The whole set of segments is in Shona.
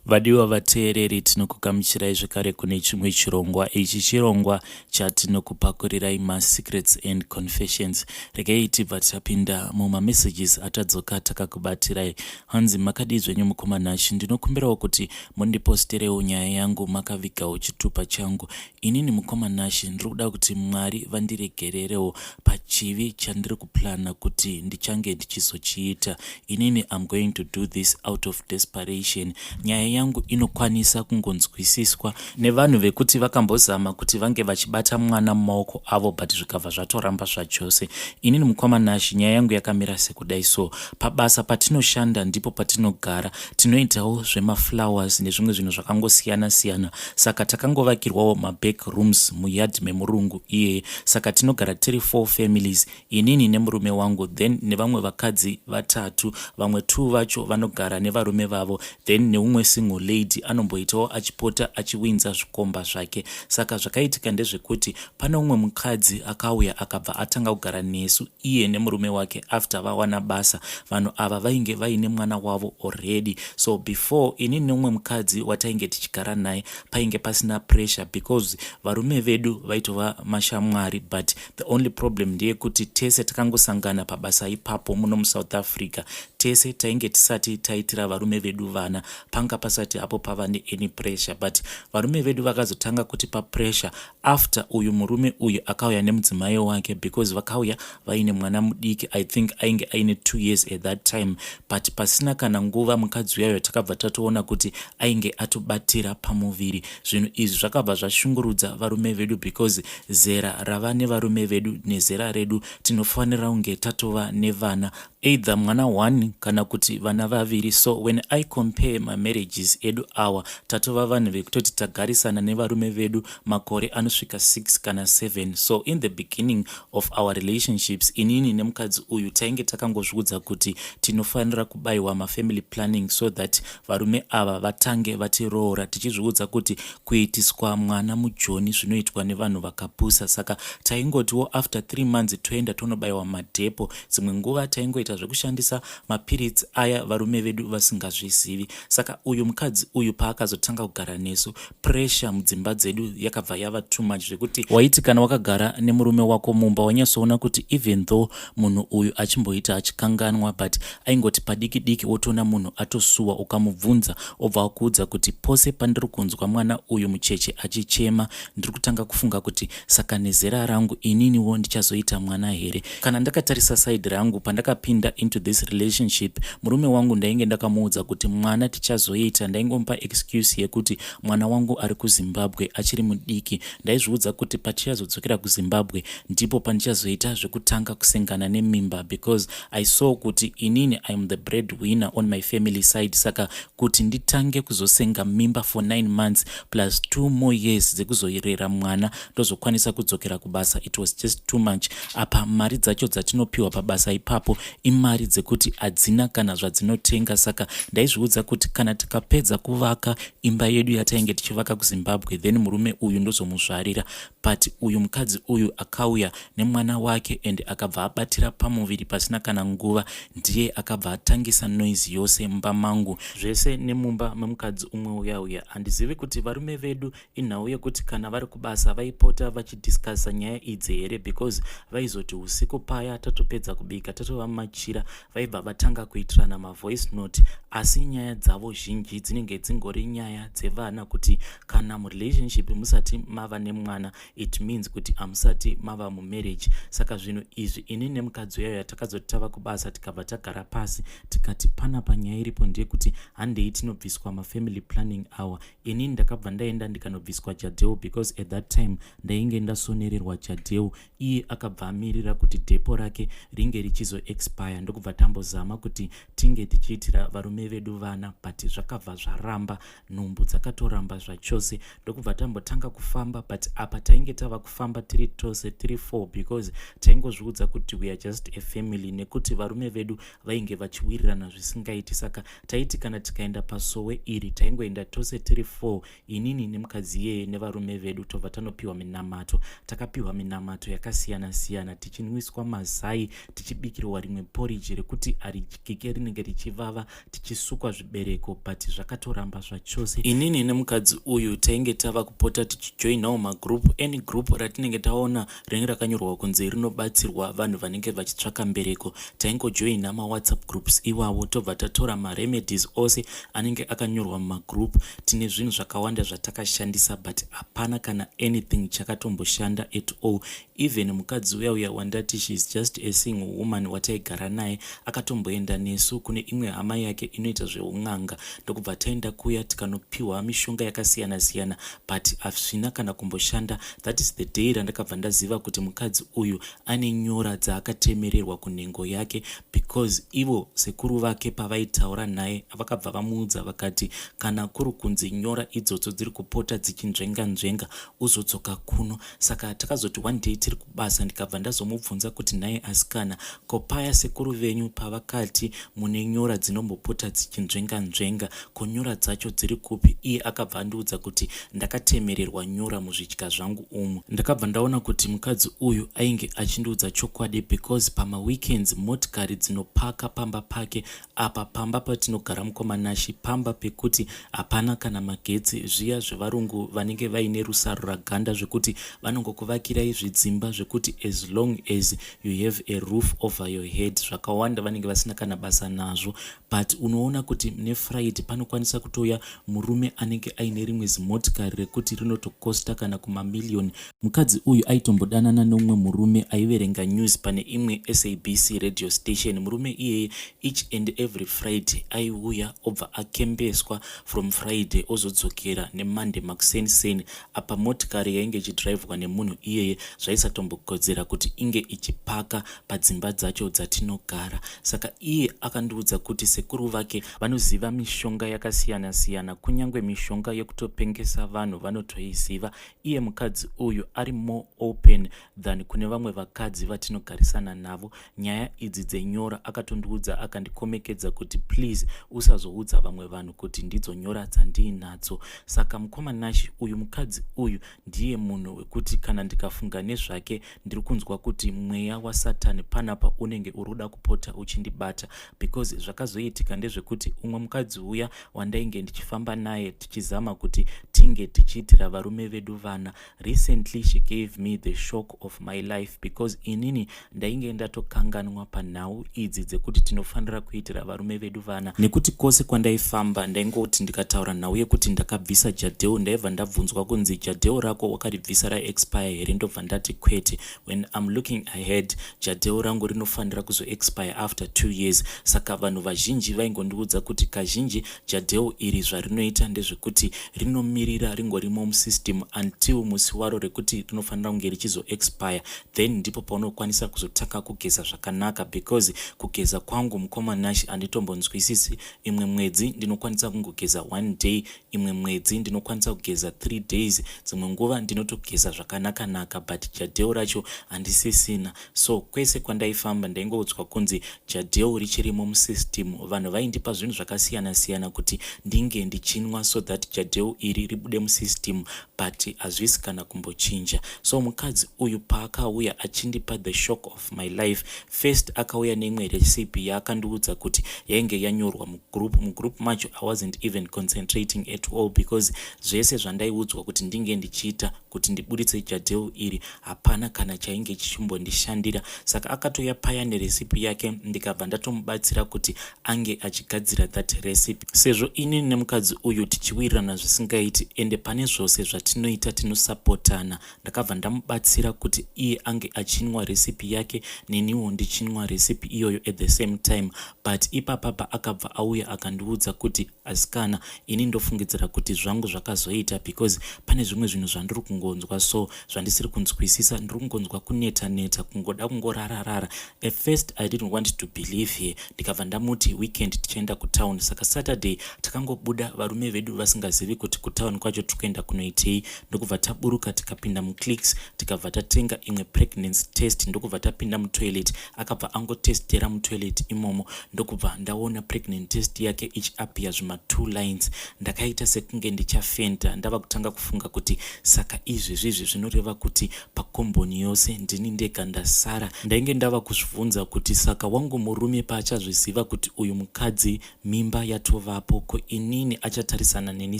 Vadiwa vateereri, tinokugamuchirai zvekare kune chimwe chirongwa. Ichi chirongwa chatinokupakurirai masecrets and confessions. Regai tibva tapinda mumamessages atadzoka takakubatirai. Hanzi makadii zvenyu mukoma Nash, ndinokumbirawo kuti mundiposterewo nyaya yangu makavigawo chitupa changu. Inini mukoma Nash ndiri kuda kuti Mwari vandiregererewo pachivi chandiri kuplana kuti ndichange ndichizochiita. Inini I'm going to do this out of desperation. Nyaya yangu inokwanisa kungonzwisiswa nevanhu vekuti vakambozama kuti vange vachibata mwana mumaoko avo but zvikabva zvatoramba zvachose. Inini mukoma Nash nyaya yangu yakamira sekudai so. Pabasa patinoshanda ndipo patinogara. Tinoitawo zvemaflowers nezvimwe zvinhu zvakangosiyana siyana saka takangovakirwawo maback rooms muyard memurungu iyeye. Saka tinogara tiri four families, inini nemurume wangu then nevamwe vakadzi vatatu. Vamwe two vacho vanogara nevarume vavo then neumwe single lady anomboitawo achipota achiwinza zvikomba zvake. Saka zvakaitika ndezvekuti pane umwe mukadzi akauya akabva atanga kugara nesu iye nemurume wake after vawana basa. Vanhu ava vainge vaine mwana wavo already. So before inini neumwe mukadzi watainge tichigara naye painge pasina pressure because varume vedu vaitova mashamwari, but the only problem ndeyekuti tese takangosangana pabasa ipapo muno muSouth Africa. Tese tainge tisati taitira varume vedu vana, panga pasati hapo pava neany pressure, but varume vedu vakazotanga kutipa pressure after uyu murume uyu akauya nemudzimai wake, because vakauya vaine mwana mudiki. I think ainge aine 2 years at that time, but pasina kana nguva mukadzi uyayo takabva tatoona kuti ainge atobatira pamuviri. Zvinhu izvi zvakabva zvashungurudza varume vedu because zera rava nevarume vedu nezera redu tinofanira kunge tatova nevana, either mwana 1 kana kuti vana vaviri. So when I compare mamarriages edu awa, tatova vanhu vekutoti tagarisana nevarume vedu makore anosvika 6 kana 7. So in the beginning of our relationships, inini nemukadzi uyu tainge takangozviudza kuti tinofanira kubayiwa mafamily planning so that varume ava vatange vatiroora, tichizviudza kuti kuitiswa mwana mujoni zvinoitwa nevanhu vakapusa. Saka taingotiwo after 3 months toenda tonobayiwa madepo. Dzimwe nguva taingoita zvekushandisa mapiritsi aya varume vedu vasingazvizivi. Saka uyu mukadzi uyu paakazotanga kugara nesu, pressure mudzimba dzedu yakabva yava too much, zvekuti waiti kana wakagara nemurume wako mumba wanyatsoona kuti even though munhu uyu achimboita achikanganwa, but aingoti padiki diki wotoona munhu atosuwa. Ukamubvunza obva akuudza kuti pose pandiri kunzwa mwana uyu mucheche achichema ndiri kutanga kufunga kuti saka nezera rangu ininiwo ndichazoita mwana here. Kana ndakatarisa side rangu, pandakapinda into this relationship, murume wangu ndainge ndakamuudza kuti mwana tichazoita. Ndaingomupa excuse yekuti mwana wangu ari kuZimbabwe achiri mudiki. Ndaizviudza kuti patichazodzokera kuZimbabwe ndipo pandichazoita zvekutanga kusengana nemimba, because I saw kuti inini I am the bread winner on my family side. Saka kuti nditange kuzosenga mimba for 9 months plus 2 more years dzekuzoirera mwana ndozokwanisa kudzokera kubasa, it was just too much. Apa mari dzacho dzatinopiwa pabasa ipapo imari dzekuti hadzina kana zvadzinotenga. Saka ndaizviudza kuti kana tikapedza kuvaka imba yedu yatainge tichivaka kuZimbabwe, then murume uyu ndozomuzvarira. But uyu mukadzi uyu akauya nemwana wake and akabva abatira pamuviri pasina kana nguva. Ndiye akabva atangisa noise yose mumba mangu zvese nemumba memukadzi umwe uya uya. Handizivi kuti varume vedu inhau yekuti kana vari kubasa vaipota vachidiscussa nyaya idzi here, because vaizoti usiku paya tatopedza kubika, tatova mumachira, vaibva vatanga kuitirana mavoice note. Asi nyaya dzavo zhinji dzinenge dzingori nyaya dzevana, kuti kana murelationship musati mava nemwana it means kuti hamusati mava mumarriage. Saka zvinhu izvi ini nemukadzi uyayo takazoti tava kubasa tikabva tagara pasi tikati panapa nyaya iripo ndeyekuti handei tinobviswa mafamily planning awa. Inini ndakabva ndaenda ndikanobviswa Jadelle because at that time ndainge ndasonererwa Jadelle. Iye akabva amirira kuti depo rake ringe richizoexpire, ndokubva tambozama kuti tinge tichiitira varume vedu vana, but zvakabva zvaramba, nhumbu dzakatoramba zvachose. Ndokubva tambotanga kufamba, but apa tainge tava kufamba tiri tose tiri four because taingozviudza kuti we are just a family, nekuti varume vedu vainge vachiwirirana zvisingaiti. Saka taiti kana tikaenda pasowe iri taingoenda tose tiri four, inini nemukadzi iyeye nevarume vedu, tobva tanopiwa minamato. Takapiwa minamato yakasiyana siyana, tichinwiswa mazai, tichibikirwa rimwe. poriji rekuti haridyike, rinenge richivava, tichisukwa zvibereko, but zvakatoramba zvachose. Inini nemukadzi uyu tainge tava kupota tichijoinawo magroup, any group ratinenge taona rinenge rakanyorwa kunzi rinobatsirwa vanhu vanenge vachitsvaka mbereko. Taingojoina maWhatsApp groups iwawo, tobva tatora maremedies ose anenge akanyorwa mumagroup. Tine zvinhu zvakawanda zvatakashandisa, but hapana kana anything chakatomboshanda at all. Even mukadzi uya uya wandati she is just a single woman wataigara naye, akatomboenda nesu kune imwe hama yake inoita zveun'anga, ndokubva taenda kuya tikanopiwa mishonga yakasiyana-siyana, but hazvina kana kumboshanda. That is the day randakabva ndaziva kuti mukadzi uyu ane nyora dzaakatemererwa kunhengo yake, because ivo sekuru vake pavaitaura naye vakabva vamuudza vakati, "Kana kuri kunzi nyora idzodzo dziri kupota dzichinzvenga-nzvenga, uzodzoka kuno." Saka takazoti one day tiri kubasa, ndikabva ndazomubvunza kuti, "Nhaye asikana, ko paya sekuru venyu pavakati mune nyora dzinombopota dzichinzvenga-nzvenga, ko nyora dzacho dziri kupi?" Iye akabva andiudza kuti, "Ndakatemererwa nyora muzvidya zvangu umu." Ndakabva ndaona kuti mukadzi uyu ainge achindiudza chokwadi, because pamaweekends motikari dzinopaka pamba pake apa. Pamba patinogara, mukoma Nashi, pamba pekuti hapana kana magetsi. Zviya zvevarungu vanenge vaine rusaruraganda, zvekuti vanongokuvakirai zvidzimba zvekuti as long as you have a roof over your head, zvakawanda vanenge vasina kana basa nazvo. But unoona kuti neFriday panokwanisa kutouya murume anenge aine rimwe zimotikari rekuti rinotokosta kana kumamiliyoni. Mukadzi uyu aitombodanana neumwe murume aiverenga news pane imwe SABC radio station. Murume iyeye each and every Friday aiuya, obva akembeswa from Friday, ozodzokera neMonday makuseniseni. Apa motikari yainge ichidhiraivhwa nemunhu iyeye zvaisatombokodzera kuti inge ichipaka padzimba dzacho dzatinogara. Saka iye akandiudza kuti sekuru vake vanoziva mishonga yakasiyana-siyana, kunyange mishonga yekutopengesa vanhu vanotoiziva. Iye mukadzi uyu ari more open than kune vamwe vakadzi vatinogarisana navo. Nyaya idzi dzenyora akatondiudza, akandikomekedza kuti, "Please usazoudza vamwe vanhu kuti ndidzo nyora dzandiinadzo." Saka mukoma Nashi, uyu mukadzi uyu ndiye munhu wekuti kana ndikafunga nezvake ndiri kunzwa kuti mweya waSatani panapa unenge uri kuda kupota uchindibata, because zvakazoitika ndezvekuti umwe mukadzi uya wandainge ndichifamba naye tichizama kuti tinge tichiitira varume vedu vana, recently she gave me the shock of my life, because inini ndainge ndatokanganwa panhau idzi dzekuti tinofanira kuitira varume vedu vana, nekuti kwose kwandaifamba ndaingoti ndikataura nhau yekuti ndakabvisa Jadelle, ndaibva ndabvunzwa kunzi, "Jadelle rako wakaribvisa raexpire here?" Ndobva ndati, "Kwete, when I'm looking ahead, Jadelle rangu rinofanira kuzoexpire after 2 years." Saka vanhu vazhinji vaingondiudza kuti kazhinji Jadelle iri zvarinoita ndezvekuti rinomirira ringorimo musystem until musi waro rekuti rinofanira kunge richizoexpire, then ndipo paunokwanisa kuzotanga kugeza zvakanaka, because kugeza kwangu, mukoma Nash, handitombonzwisisi. Imwe mwedzi ndinokwanisa kungogeza one day, imwe mwedzi ndinokwanisa kugeza 3 days, dzimwe nguva ndinotogeza zvakanaka-naka, but Jadelle racho handisisina. So kwese kwandaifamba ndaingoudzwa kunzi Jadelle richirimo musystem. Vanhu vaindipa zvinhu zvakasiyana-siyana kuti ndinge ndichinwa so that Jadelle iri ribude musystem, but hazvisi kana kumbochinja. So mukadzi uyu paakauya achindipa the shock of my life, first akauya neimwe recipe yaakandiudza kuti yainge yanyorwa mugroup. Mugroup macho I wasn't even concentrating at all, because zvese zvandaiudzwa kuti ndinge ndichiita kuti ndibuditse Jadelle iri, hapana kana chainge chichimbondishandira. Saka akatoya paya nerecipe yake, ndikabva ndatomubatsira kuti ange achigadzira that recipe. Sezvo inini nemukadzi uyu tichiwirirana zvisingaiti, ende pane zvose zvatinoita tinosapotana, ndakabva ndamubatsira kuti iye ange achinwa recipe yake, neniwo ndichinwa recipe iyoyo at the same time. But ipapapa akabva auya akandiudza kuti, "Asikana, ini ndofungidzira kuti zvangu zvakazoita, because pane zvimwe zvinhu zvandiri kungonzwa, so zvandisiri kunzwisisa. Ndiri kungonzwa kuneta neta, kungoda kungorararara." At first I didn't want to believe here. Ndikabva ndamuti, "Which weekend tichaenda kutown. Saka Saturday takangobuda, varume vedu vasingazivi kuti kutown kwacho tiri kuenda kunoitei, ndokubva taburuka tikapinda muClicks, tikabva tatenga imwe pregnancy test, ndokubva tapinda mutoilet. Akabva angotestera mutoilet imomo, ndokubva ndaona pregnant test yake ichiappear zvima two lines. Ndakaita sekunge ndichafenda. Ndava kutanga kufunga kuti saka izvezvizvi zvinoreva kuti pakomboni yose ndini ndega ndasara. Ndainge ndava kuzvibvunza kuti saka wangu murume paachazviziva kuti uyu mukadzi mimba yatovapo, ko inini achatarisana neni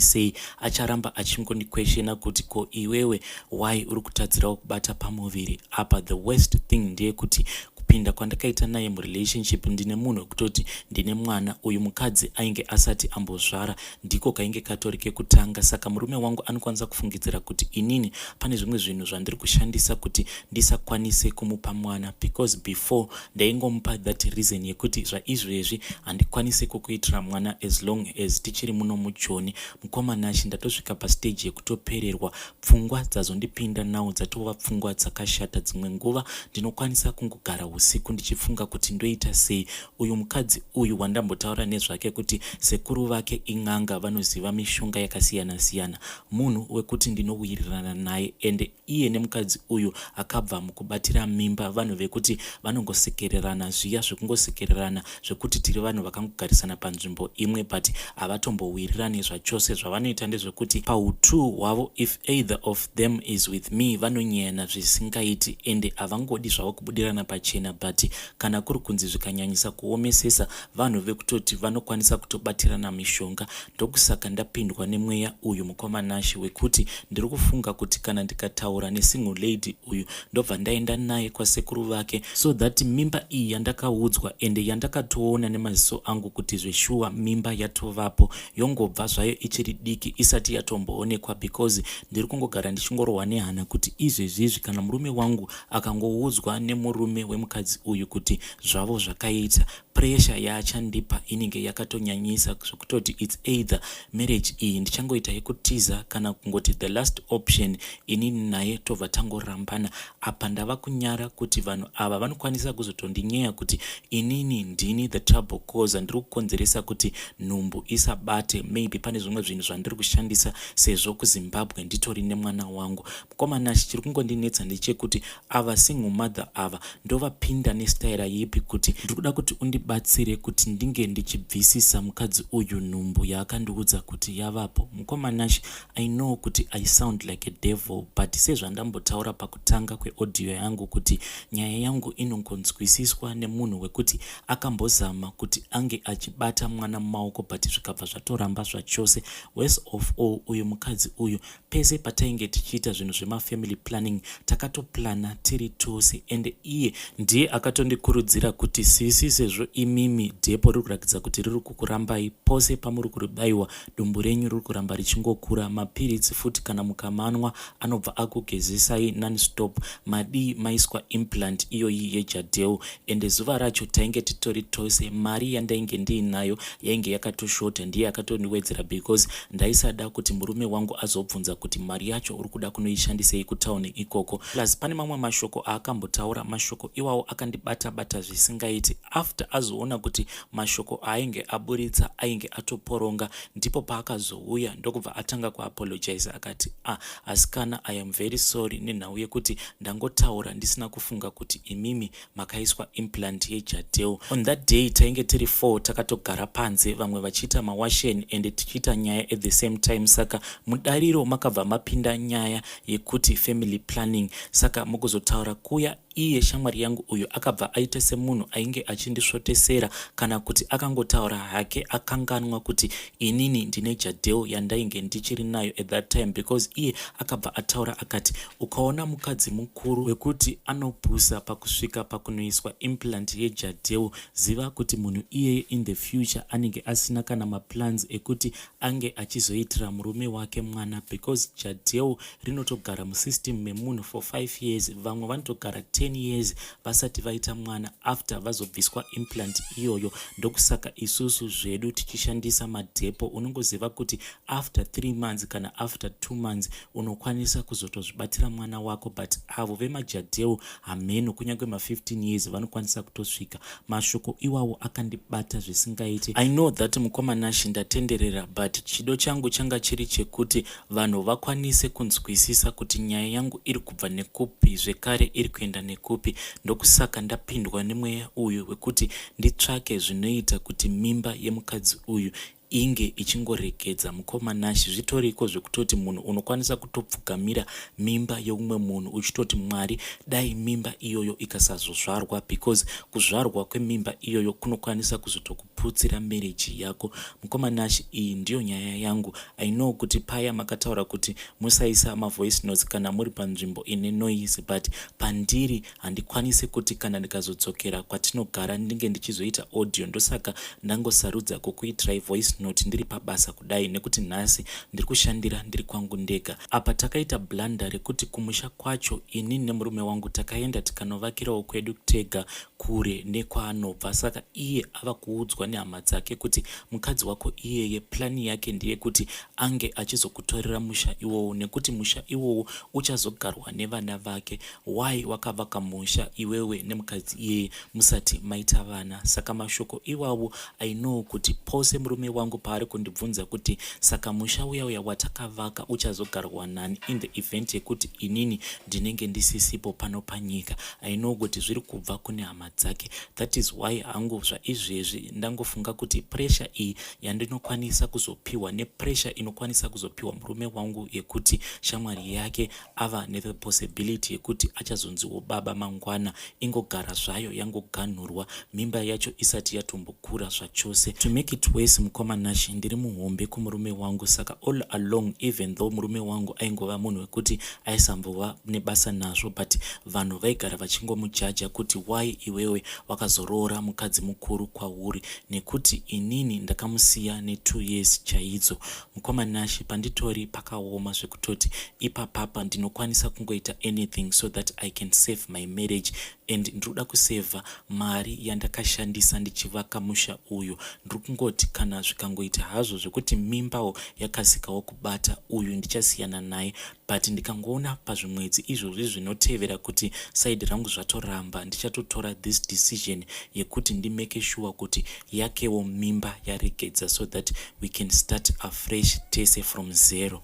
sei? Acharamba achingondiquestiona kuti ko iwewe, why uri kutadzirawo kubata pamuviri apa? The worst thing ndeyekuti kupinda kwandakaita naye murelationship, ndine munhu wekutoti ndine mwana. Uyu mukadzi ainge asati ambozvara, ndiko kainge katori kekutanga. Saka murume wangu anokwanisa kufungidzira kuti inini pane zvimwe zvinhu zvandiri kushandisa kuti ndisakwanise kumupa mwana, because before ndaingomupa that reason yekuti zvaizvezvi handikwanisi kukuitira mwana as long as tichiri muno mujoni. Mukoma Nashi, ndatosvika pastage yekutopererwa. Pfungwa dzazondipinda nawo dzatova pfungwa dzakashata. Dzimwe nguva ndinokwanisa kungogara usiku ndichifunga kuti ndoita sei. Uyu mukadzi uyu wandambotaura nezvake kuti sekuru vake in'anga, vanoziva mishonga yakasiyana-siyana, munhu wekuti ndinowirirana naye. Ende iye nemukadzi uyu akabva mukubatira mimba, vanhu vekuti vanongosekererana zviya zvekungosekererana, zvekuti tiri vanhu vakangogarisana panzvimbo imwe, but havatombowirirani zvachose. Zvavanoita ndezvekuti pautu hwavo, if either of them is with me, vanonyeyana zvisingaiti, ende havangodi zvavo kubudirana pachena. But kana kuri kunzi zvikanyanyisa kuomesesa, vanhu vekutoti vanokwanisa kutobatirana mishonga. Ndokusaka ndapindwa nemweya uyu, mukoma Nashi, wekuti ndiri kufunga kuti kana ndikataura nesingle lady uyu, ndobva ndaenda naye kwasekuru vake, so that mimba iyi yandakaudzwa ende yandakatoona nemaziso angu kuti zveshuwa mimba yatovapo, yongobva zvayo ichiri diki, isati yatomboonekwa, because ndiri kungogara ndichingorohwa nehana kuti izvezvizvi kana murume wangu akangoudzwa nemurume wemukadzi uyu kuti zvavo zvakaita, pressure yaachandipa inenge yakatonyanyisa, zvekutoti it's either marriage iyi ndichangoita yekutiza, kana kungoti the last option, inini naye tobva tangorambana. Apa ndava kunyara kuti vanhu ava vanokwanisa kuzotondinyeya kuti inini ndini the trouble cause, ndiri kukonzeresa kuti nhumbu isabate. Maybe pane zvimwe zvinhu zvandiri kushandisa, sezvo kuZimbabwe nditori nemwana wangu. Mukoma Nashi, chiri kungondinetsa ndechekuti ava single mother ava ndovapinda nestaira yipi? Kuti ndiri kuda kuti undibatsire kuti ndinge ndichibvisisa mukadzi uyu nhumbu yaakandiudza kuti yavapo. Mukoma Nashi, I know kuti I sound like a devil, but sezvandambotaura pakutanga kweaudio yangu kuti nyaya yangu inongonzwisiswa nemunhu wekuti akambozama kuti ange achibata mwana mumaoko, but zvikabva zvatoramba zvachose. Worst of all, uyu mukadzi uyu, pese patainge tichiita zvinhu zvemafamily planning, takatoplana tiri tose, ende iye ndiye akatondikurudzira kuti sisi, sezvo imimi depo riri kurakidza kuti riri kukurambai, pose pamuri kuribayiwa dumbu renyu riri kuramba richingokura, mapiritsi futi kana mukamanwa anobva akugezesai nonstop, madii maiswa implant iyoyi yeJadelle? Ende zuva racho tainge titori tose, mari yandainge ndiinayo yainge yakatoshota, ndiye akatondiwedzera, because ndaisada kuti murume wangu azobvunza kuti mari yacho uri kuda kunoishandisei kutauni ikoko. Plus pane mamwe mashoko aakambotaura, mashoko iwawo akandibata bata zvisingaiti. After azoona kuti mashoko aainge aburitsa ainge atoporonga, ndipo paakazouya ndokubva atanga kuapologize, akati, "Ah, asikana, I am very sorry nenhau yekuti ndangotaura ndisina kufunga kuti imimi makaiswa implant yeJadelle." On that day tainge tiri four, takatogara panze, vamwe vachiita mawashen ende tichiita nyaya at the same time. Saka mudariro makabva mapinda nyaya yekuti family planning. Saka mukuzotaura kuya, iye shamwari yangu uyu akabva aita semunhu ainge achindisvotesera, kana kuti akangotaura hake akanganwa kuti inini ndine Jadelle yandainge ndichiri nayo at that time, because iye akabva ataura akati, "Ukaona mukadzi mukuru wekuti anopusa pakusvika pakunoiswa implant yeJadelle, ziva kuti munhu iyeye in the future anenge asina kana maplans ekuti ange achizoitira murume wake mwana, because Jadelle rinotogara musystem memunhu for 5 years, vamwe vanotogara 10." 10 years vasati vaita mwana after vazobviswa implant iyoyo. Ndokusaka isusu zvedu tichishandisa madepo. Unongoziva kuti after 3 months kana after 2 months unokwanisa kuzotozvibatira mwana wako, but avo vemajadheu hameno, kunyange ma15 years vanokwanisa kutosvika. Mashoko iwawo akandibata zvisingaiti. I know that mukoma Nashi ndatenderera, but chido changu changa chiri chekuti vanhu vakwanise kunzwisisa kuti nyaya yangu iri kubva nekupi, zvekare iri kuenda nekupi. Ndokusaka ndapindwa nemweya uyu wekuti nditsvake zvinoita kuti mimba yemukadzi uyu inge ichingoregedza. Mukoma Nashi, zvitoriko zvekutoti munhu unokwanisa kutopfugamira mimba yeumwe munhu uchitoti, "Mwari, dai mimba iyoyo ikasazozvarwa," because kuzvarwa kwemimba iyoyo kunokwanisa kuzotokuputsira marriage yako. Mukoma Nashi, iyi ndiyo nyaya yangu. I know kuti paya makataura kuti musaisa mavoice notes kana muri panzvimbo ine noise, but pandiri handikwanisi kuti kana ndikazodzokera kwatinogara ndinge ndichizoita audio. Ndosaka ndangosarudza kukuitirai voice note ndiri pabasa kudai, nekuti nhasi ndiri kushandira ndiri kwangu ndega. Apa takaita blunder rekuti kumusha kwacho inini nemurume wangu takaenda tikanovakirawo kwedu tega kure nekwaanobva. Saka iye ava kuudzwa nehama dzake kuti mukadzi wako iyeye plan yake ndeyekuti ange achizokutorera musha iwowo, nekuti musha iwowo uchazogarwa nevana vake. Why wakavaka musha iwewe nemukadzi iyeye musati maita vana? Saka mashoko iwawo, I know kuti pose murume wangu paari kundibvunza kuti saka musha uya uya watakavaka uchazogarwa nani in the event yekuti inini ndinenge ndisisipo pano panyika, I know kuti zviri kubva kune hama dzake. That is why hangu zvaizvezvi ndangofunga kuti pressure iyi yandinokwanisa kuzopiwa nepressure inokwanisa kuzopiwa murume wangu yekuti shamwari yake ava nethe possibility yekuti achazonziwo baba mangwana, ingogara zvayo yangoganhurwa mimba yacho isati yatombokura zvachose. To make it worse, mukoma Nashi, ndiri muhombe kumurume wangu. Saka all along, even though murume wangu aingova munhu wekuti aisambova nebasa nazvo, but vanhu vaigara vachingomujaja kuti why iwewe wakazoroora mukadzi mukuru kwauri, nekuti inini ndakamusiya ne2 years chaidzo. Mukoma Nashi, panditori pakaoma zvekutoti ipapapa ndinokwanisa kungoita anything so that I can save my marriage, and ndinoda kusevha mari yandakashandisa ndichivaka musha uyu. Ndiri kungoti kana zvikangoita hazvo zvekuti mimbawo yakasikawo kubata, uyu ndichasiyana naye, but ndikangoona pazvimwedzi izvozvi zvinotevera kuti side rangu zvatoramba, ndichatotora this decision yekuti ndimake sure kuti yakewo mimba yaregedza so that we can start afresh tese from zero.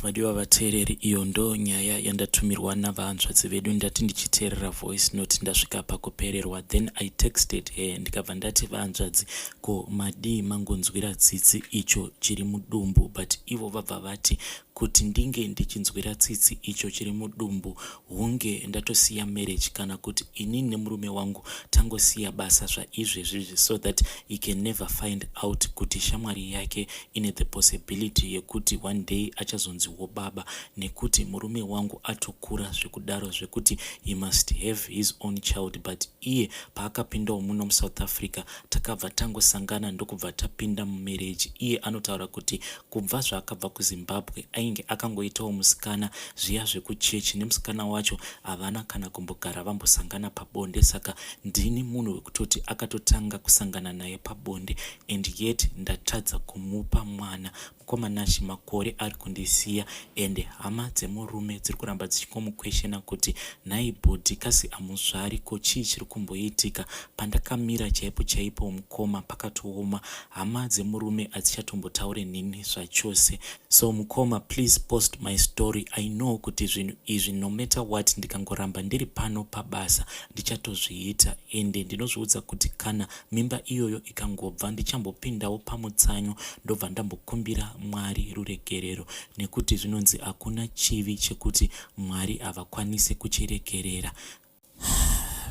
Vadiwa vateereri, iyo ndo nyaya yandatumirwa navahanzvadzi vedu. Ndati ndichiteerera voice note, ndasvika pakupererwa. Then I texted her, ndikabva ndati, "Vahanzvadzi, ko madii mangonzwira tsitsi icho chiri mudumbu?" But ivo vabva vati kuti ndinge ndichinzwira tsitsi icho chiri mudumbu, hunge ndatosiya marriage, kana kuti inini nemurume wangu tangosiya basa zvaizvezvizvi, so that he can never find out kuti shamwari yake ine the possibility yekuti one day achazonziwo baba, nekuti murume wangu atokura zvekudaro zvekuti he must have his own child. But iye paakapindawo muno muSouth Africa, takabva tangosangana, ndokubva tapinda mumarriage. Iye anotaura kuti kubva zvaakabva kuZimbabwe ainge akangoitawo musikana zviya zvekuchechi, nemusikana wacho havana kana kumbogara vambosangana pabonde. Saka ndini munhu wekutoti akatotanga kusangana naye pabonde, and yet ndatadza kumupa mwana. Mukoma Nashi, makore ari kundisiya, ende hama dzemurume dziri kuramba dzichingomukweshena kuti nhai bhodhi, kasi hamuzvari? Ko chii chiri kumboitika? Pandakamira chaipo chaipo, mukoma, pakatooma. Hama dzemurume hadzichatombotaure nini zvachose. So mukoma, please post my story. I know kuti zvinhu izvi, no matter what, ndikangoramba ndiri pano pabasa ndichatozviita, ende ndinozviudza kuti kana mimba iyoyo ikangobva, ndichambopindawo pamutsanyo, ndobva ndambokumbira Mwari ruregerero, nekuti zvinonzi hakuna chivi chekuti Mwari havakwanisi kuchiregerera.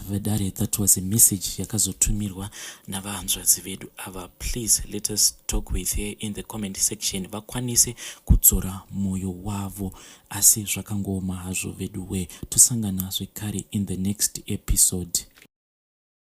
Vedare, that was a message yakazotumirwa navahanzvadzi vedu ava. Please let us talk with her in the comment section, vakwanise kudzora mwoyo wavo. Asi zvakangooma hazvo vedu we. Tosangana zvekare in the next episode.